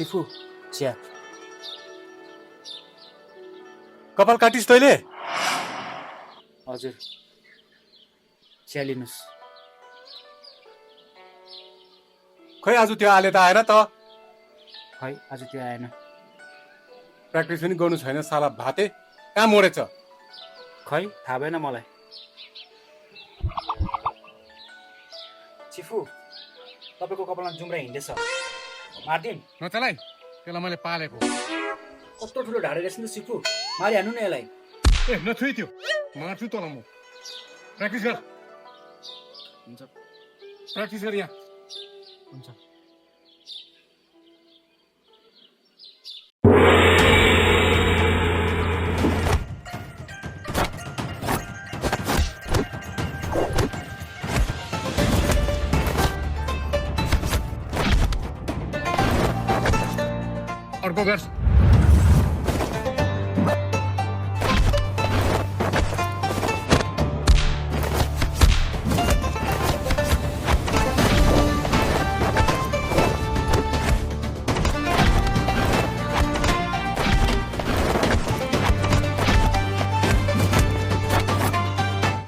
सिफु चिया कपाल काटिस् तैँले? हजुर चिया लिनुहोस्। खै आज त्यो आले त आएन त। खै आज त्यो आएन। प्र्याक्टिस पनि गर्नु छैन साला भाते। कहाँ मोडेछ? खै थाहा भएन मलाई। सिफु तपाईँको कपालमा जुम्रा हिँड्दैछ, मार्दिन नचलाइ, त्यसलाई मैले पालेको। कस्तो ठुलो ढाडे रहेछ नि त सिफु, मारिहाल्नु न यसलाई। ए नछुइ त्यो, मार्छु तँलाई म। प्र्याक्टिस गर। हुन्छ प्र्याक्टिस गर यहाँ। हुन्छ। अर्को गर।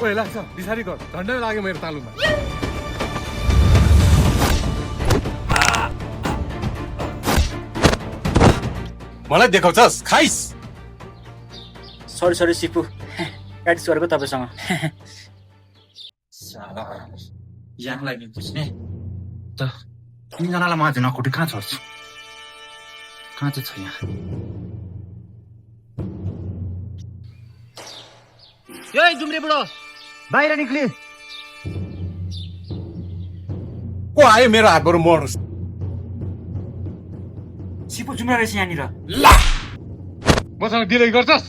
ओए लाग्छ, बिसारी गर। झन्डै लाग्यो मेरो तालुमा। मलाई देखाउँछस्? खाइस। सरी सरी सिफु, प्र्याक्टिस गरेको तपाईँसँग। याङलाई नि बुझ्ने त तिनजनालाई म आज नकुटी कहाँ छोड्छु? कहाँ चाहिँ छ यहाँ? ए जुम्रे बुढो बाहिर निक्ले। को आयो मेरो हातबाट मोड्नुहोस्? सिफु जुम्रा रहेछ यहाँनिर। ला मसँग डिले गर्छस्?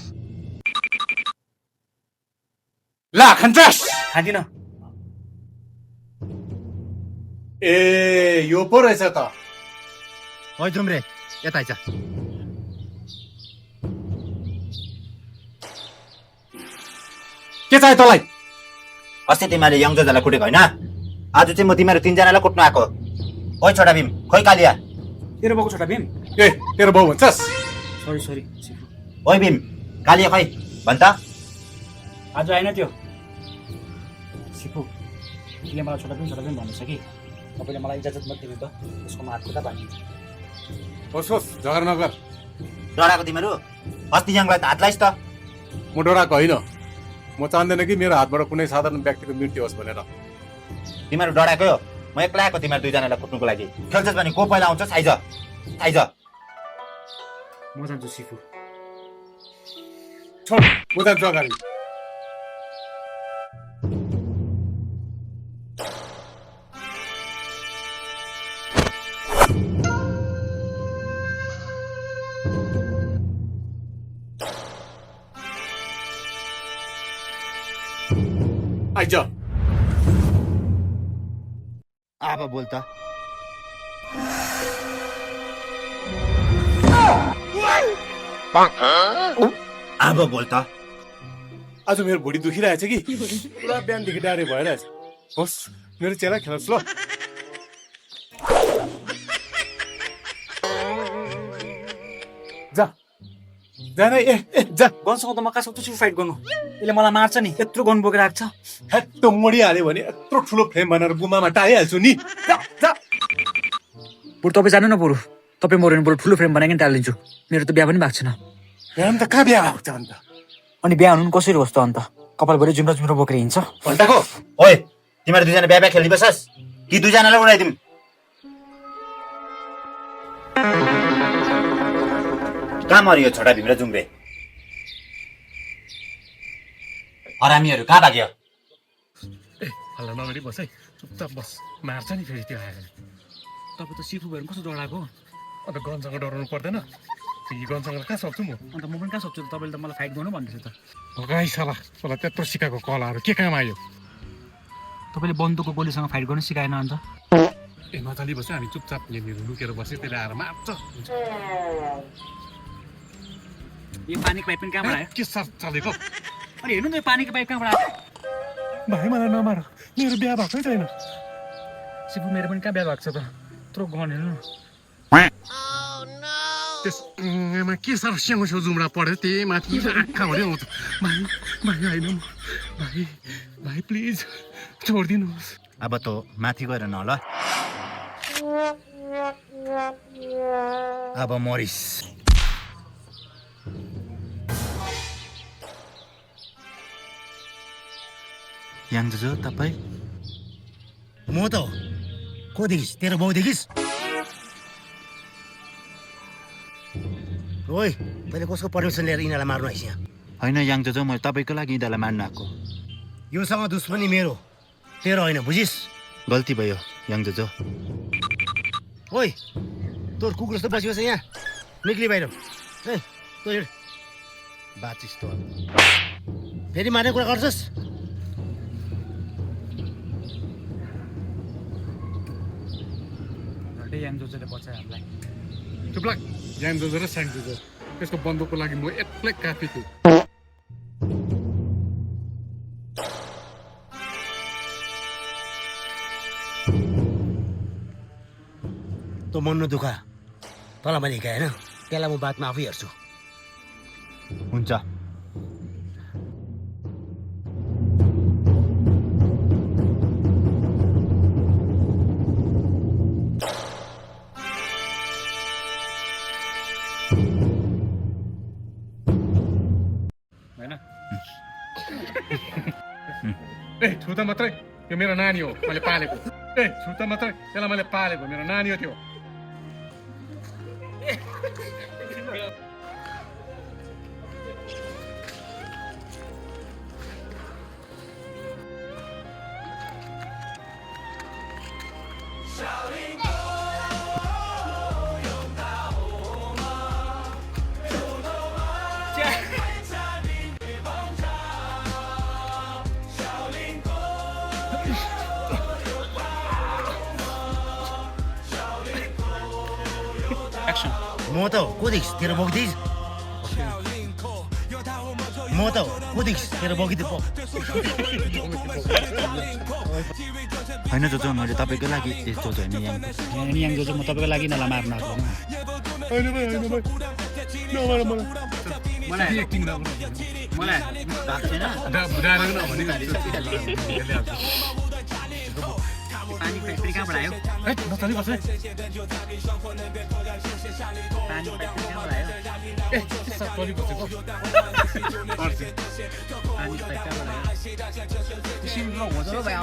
ला खान्छस्? खाँदिन। ए यो पो रहेछ त। ओइ जुम्रे यता आइज। के चाहियो तँलाई? अस्ति तिमीले यङ जजालाई कुटेको होइन? आज चाहिँ म तिमीहरू तिनजनालाई कुट्नु आएको। ओइ छोटा भीम, खोइ कालिया। तेरो बाबु छोटा भीम। ए तेरो बाउ भन्छस्? Sorry sorry सिफु। ओइ भीम, कालिया खै भन् त। आज आएन त्यो। सिफु उसले मलाई छोटा भीम भन्दैछ कि तपाईँले मलाई इजाजत मात्रै दिनु त, उसको हात खुट्टा भागिन्छ। होस् होस्, झगडा नगर। डराएको तिमीहरू? अस्ति यङलाई त हात लाइस् त। म डराएको होइन। म चाहँदैन कि मेरो हातबाट कुनै साधारण व्यक्तिको मृत्यु होस् भनेर। तिमीहरू डराएकै हो। म एक्लै आएको तिमीहरू दुईजनालाई कुट्नुको लागि। खेल्छस् भने को पहिला आउँछस्? आइज आइज। म जान्छु सिफु। छोड, म जान्छु अगाडि। आइज। अब बोल त। अब बोल त। आज मेरो भुँडी दुखिरहेछ कि पुरा बिहानदेखि डायरी भइरहेछ। होस् मेरो चेला खेलोस् ल। जा जान। ए जा। गनसँग त म कहाँ सक्छु फाइट गर्नु? यसले मलाई मार्छ नि, यत्रो गन बोकेर आएको छ। हेत्तो मोडिहाल्यो भने यत्रो ठुलो फ्रेम बनाएर गुम्बामा टालिहाल्छु नि। जा जा। बरु तपाईँ जानु न, बरु तपाईँ मऱ्यो भने बरु ठुलो फ्रेम बनाइकन टालिदिन्छु। मेरो त बिहा पनि भएको छैन। बिहान त कहाँ बिहा भएको छ अन्त? अनि बिहा हुनु कसरी होस् त अन्त? कपालभरि जुम्रा जुम्रा बोकेर हिँड्छ। भल्टाको ओइ, तिमीहरू दुईजना बिहा खेल्दै बसस् कि दुईजनालाई उडाइदिउँ? कहाँ मरियो छोटा भीम र जुम्रे? हरामीहरू कहाँ भाग्यो? ए हल्ला नगरी बस है, चुपचाप बस। मार्छ नि फेरि त्यो आएर। तपाईँ त सिफु भएर कस्तो डराएको? अन्त गनसँग डराउनु पर्दैन? यी गनसँग कहाँ सक्छु म? अन्त म पनि कहाँ सक्छु? तपाईँले त मलाई फाइट गर्नु भन्दैछ त। गाई साला, तँलाई त्यत्रो सिकाएको कलाहरू के काम आयो? तपाईँले बन्दुकको गोलीसँग फाइट गर्नु सिकाएन अन्त? ए नचाली बस्यो, हामी चुपचाप यहाँनिर लुकेर बस्यो, त्यसले आएर मार्छ। यो पानीको पाइप पनि कहाँबाट आयो? के साथ चलेको? अनि हेर्नु न, यो पानीको पाइप कहाँबाट आयो? भाइ मलाई नमार, मेरो बिहा भएकै छैन। सिफु मेरो पनि कहाँ बिहा भएको छ त? यत्रो गन हेर्नु। त्यसमा के साह्रो स्याउ स्याउ जुम्रा पढ्यो त्यही माथि आँखा भरि आउँछ भाइ भाइ होइन भाइ भाइ प्लिज छोडिदिनुहोस् अब त माथि गएर न ल अब मरिस याङ दाजु तपाईँ म त हो को देखिस् तेरो बाउ देखिस् ओइ तैँले कसको पर्मिसन लिएर यिनीहरूलाई मार्नु आइस यहाँ होइन याङ दाजु मैले तपाईँको लागि यिनीहरूलाई मार्न आएको योसँग दुश्मनी मेरो तेरो होइन बुझिस् गल्ती भयो याङ दाजु ओइ तोर कुकुर जस्तो बसी बस यहाँ निक्ली बाहिर ए तँ हिँड बाचिस् त फेरि मार्ने कुरा गर्छस् याङ जोजोले बचायो हामीलाई चुप लाग ज्यान जोजो र स्याङ जोजो त्यसको बन्दुकको लागि म एक्लै काफी छु तँ मन्नु दुःख तँलाई मैले हिकाएँ होइन त्यसलाई म बादमा आफै हेर्छु हुन्छ होइन ए छुता मात्रै त्यो मेरो नानी हो मैले पालेको ए छुता मात्रै त्यसलाई मैले पालेको मेरो नानी हो त्यो एक्सन म त हो को देखिस् तेरो बाउ देखिस् म त हो को देखिस् तेरो बाउ होइन जोजो मैले तपाईँको लागि ए जोजो होइन याङ याङ जोजो म तपाईँको लागि यिनीहरूलाई मार्न आएको होइन भाइ नमार मलाई मलाई एक्टिङ मलाई भएको छैन पानी फ्याक्ट्री कहाँबाट आयो नचली बस पानी फ्याक्ट्री कहाँबाट आयो चली बसेको पानी फ्याक्ट्री कहाँबाट आयो सिङ्गो हो भाइ